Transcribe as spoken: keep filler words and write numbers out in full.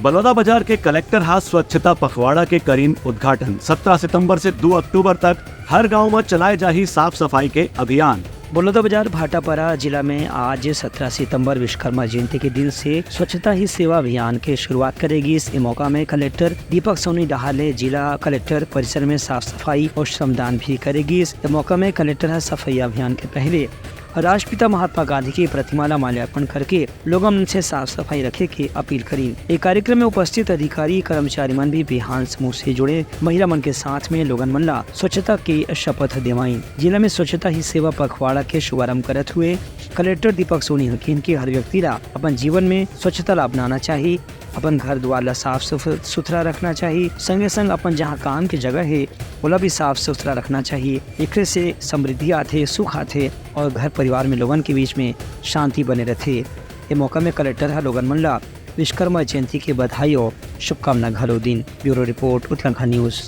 बलौदाबाजार के कलेक्टर ह स्वच्छता पखवाड़ा के करिन उद्घाटन। सत्रह सितंबर से दू अक्टूबर तक हर गांव म चलाए जाही साफ सफाई के अभियान। बलौदाबाजार भाटापारा जिला में आज सत्रह सितंबर विश्वकर्मा जयंती के दिन से स्वच्छता ही सेवा अभियान के शुरुआत करे गिस। ए मौका में कलेक्टर दीपक सोनी डहार ले जिला कलेक्टर परिसर में साफ सफाई और श्रमदान भी करे गिस। ए मौका में कलेक्टर ह सफाई अभियान के पहले राष्ट्रपिता महात्मा गांधी की प्रतिमा ला माल्यार्पण करके लोगन मन से साफ सफाई रखे के अपील करिन। ए कार्यक्रम में उपस्थित अधिकारी कर्मचारी मन भी बिहान समूह से जुड़े महिला मन के साथ में लोगन मन ला स्वच्छता के शपथ देवाइन। जिला में स्वच्छता ही सेवा पखवाड़ा के शुभारंभ करत हुए कलेक्टर दीपक सोनी ह किहिन कि हर व्यक्ति ला अपन जीवन में स्वच्छता ला अपनाना चाही, अपन घर दुआर ला साफ सुफ-, सुथरा रखना चाही, संगे संग अपन जहाँ काम के जगह हे ओला भी साफ सुथरा रखना चाही। एकरे से समृद्धि आथे, सुख आथे और घर परिवार में लोगन के बीच में शांति बने रहथे। ए मौका में कलेक्टर ह लोगन मन ला विश्वकर्मा जयंती के बधाई और शुभकामना घलो दिन। Bureau report, Uttarakhand news.